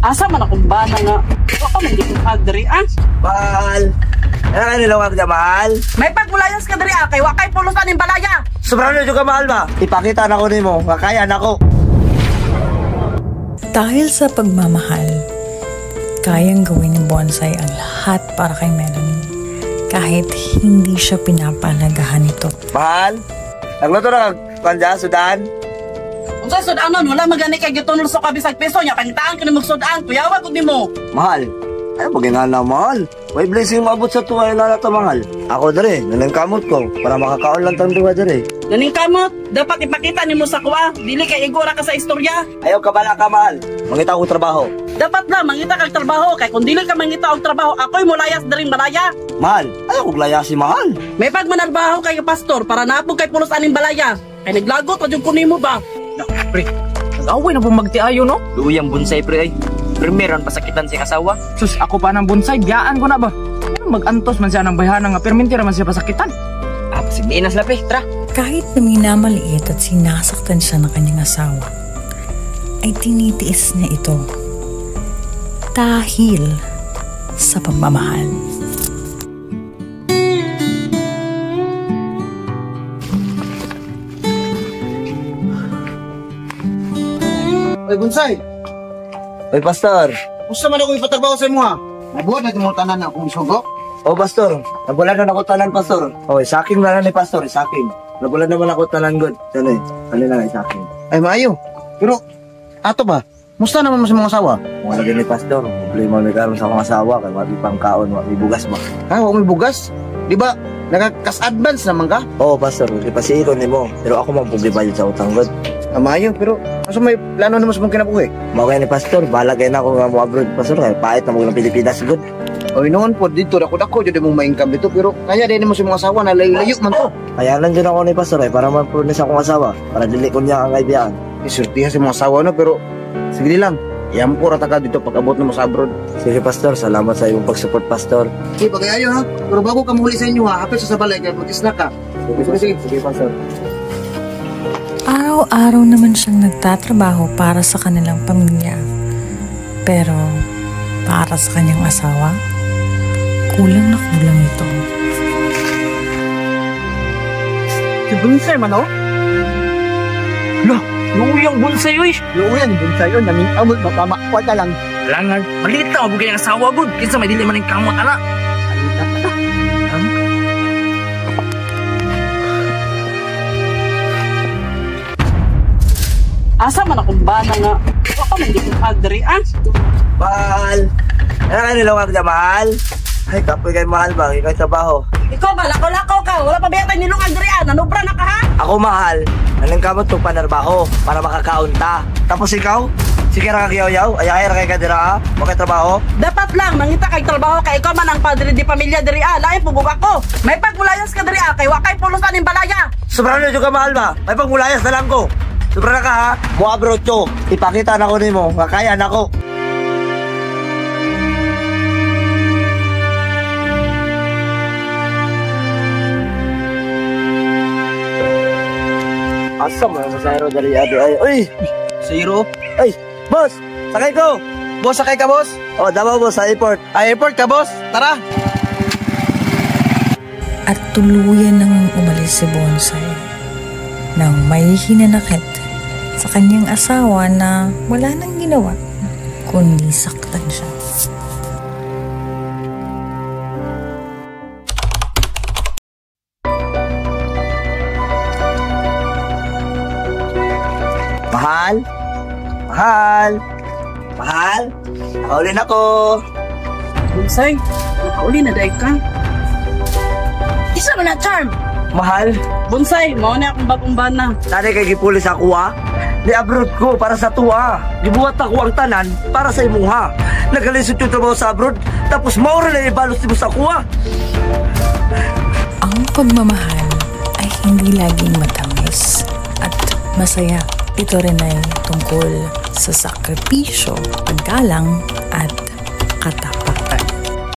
Asa man akong bana nga? Wa ka man di ko diri ah. Mahal. Ano ka nilawag na mahal? May pagmulayas ka diri ah, kay wa kay pulos aning balaya. Sobrang na ka mahal ba? Ipakita na ko nimo, nga kaya na ko. Dahil sa pagmamahal, kayang gawin ni Bonsai ang lahat para kay Melanie kahit hindi siya pinapalagahan nito. Mahal? Nagluto na kag kanja, sudan? Unsay sudanon, wala magani kay gitunol sa kabisag piso nya pangitaan ka nimo sudan, kuyawa gud nimo. Mahal? Ay, bagay nga na mahal. May blessing maabot sa tuwa na ta mahal. Ako dere, nanangkamot ko para makakaon lang tang duha dere. Naning kamot, dapat ipakita nimo sa kuwa, dili kay igora ka sa istorya. Ayaw ka bala ka mahal. Mangita ko trabaho. Dapat lang mangita kag trabaho kay kung dili ka mangita og trabaho, ako'y mulayas diring balaya. Mahal, ayaw kog layasi mahal. May pagmanarbaho kay pastor para napog kay pulos aning balaya. Kay naglagot ra jud ko nimo ba? Naku, pre. Nag-away na po magtiayo, no? Luyang bonsai, pre, ay. Primeran pasakitan si asawa. Sus, ako pa ng bonsai, biyaan ko na ba? Ano mag-antos man siya ng bayhana nga perminti ra man siya pasakitan. Ah, pasigniin na sila, pre. Tara. Kahit na minamaliit at sinasaktan siya ng kanyang asawa, ay tinitiis niya ito dahil sa pagmamahal. Oy, Bonsai, Oy, pastor. gusto man ako ipatrabaho sa imo ha. Nabuhat na mo tanan na akong sugo. Oh, pastor. Nabulan na ako tanan, pastor. Oh, saking na lang ni pastor, saking. Nabulan naman ako tanan god. Ano eh? Ano na lang saking. Ay maayo. Pero ato ba? Musta naman mo sa mga asawa? Wala gani pastor. Problema ni karon sa akong asawa kay wa mi pangkaon, wa mi bugas ba. Ha, wa may bugas? Di ba? Nakakas advance naman ka? Oo, pastor, ipasiikon nimo. Pero ako man problema yun sa utang god. Ah, maayo, pero asa may plano naman sa mong kinabuhi? Mao kay ni pastor, bahala kay na ako nga mo abroad pastor kay pait na mo ng Pilipinas god. Oy, noon po dito dako-dako jud mong ma-income dito pero kaya din mo sa mga asawa na layo-layo man to. Kaya nandiyan ako ni pastor eh, para man po sa akong asawa, para dili ko niya ang kaibigan. Isurtiha sa mga asawa no pero sige lang. Yampo ra ta ka dito pag abot na mo sa abroad. Sige pastor, salamat sa iyong pag-support pastor. Okay, pagayayo ha. Pero bago ka mahuli sa inyo ha, hapit sa balay kay mag-snack ka. Sige, sige, sige pastor. Araw-araw naman siyang nagtatrabaho para sa kanilang pamilya. Pero para sa kanyang asawa, kulang na kulang ito. Si bonsai man, oh. Lah, luyang bonsai, uy. Luuyan, Bonsai yun, naming amot mapamakwat na lang. Langan, malita, bugay ang asawa, gud. Kinsa may dili man ang kamot, ana. Asa man akong bana nga? Wa ka man di ko diri ah. Mahal. Ano ka nilawag na mahal? Ay, kapoy kay mahal ba? Ikaw trabaho. Ikaw ba lakaw-lakaw ka? Wala pa biya tayo nilungag diri ah. Nanubra na ka ha? Ako mahal, nanangkamot to panarbaho para makakaunta. Tapos ikaw, sige ra ka kiyaw-yaw, ayahay ra kay kadira ha? Wa kay trabaho? Dapat lang mangita kay trabaho kay ikaw man ang padre di pamilya diri ah. Lain pugog ako. May pagmulayas ka diri ah kay wa kay pulos aning balaya. Sobrang na ka mahal ba? May pagmulayas na lang ko. Sobra na ka ha? Mo abroad ko. Ipakita na ko nimo nga kaya na ko. Asa man sa Sairo dali ado ay. Uy, Zero. ay, boss, sakay ko. Boss, sakay ka, boss? Oh, Davao boss sa airport. Ay, airport ka, boss. Tara. At tuluyan nang umalis si Bonsai nang may hinanakit sa kanyang asawa na wala nang ginawa kundi saktan siya. Mahal? Mahal? Mahal? Nakaulin ako. Bonsai, nakauli na dai ka. Isa man na charm. Mahal? Bonsai, mao na akong bagong bana. Tani kay gipulis ako ha. Ni abroad ko para sa tuwa. Gibuhat ako ang tanan para sa imuha. Nagalisod yung trabaho sa abroad, tapos mao ra lang ibalos nimo sa kuha. Ang pagmamahal ay hindi laging matamis at masaya. Ito rin ay tungkol sa sakripisyo, paggalang at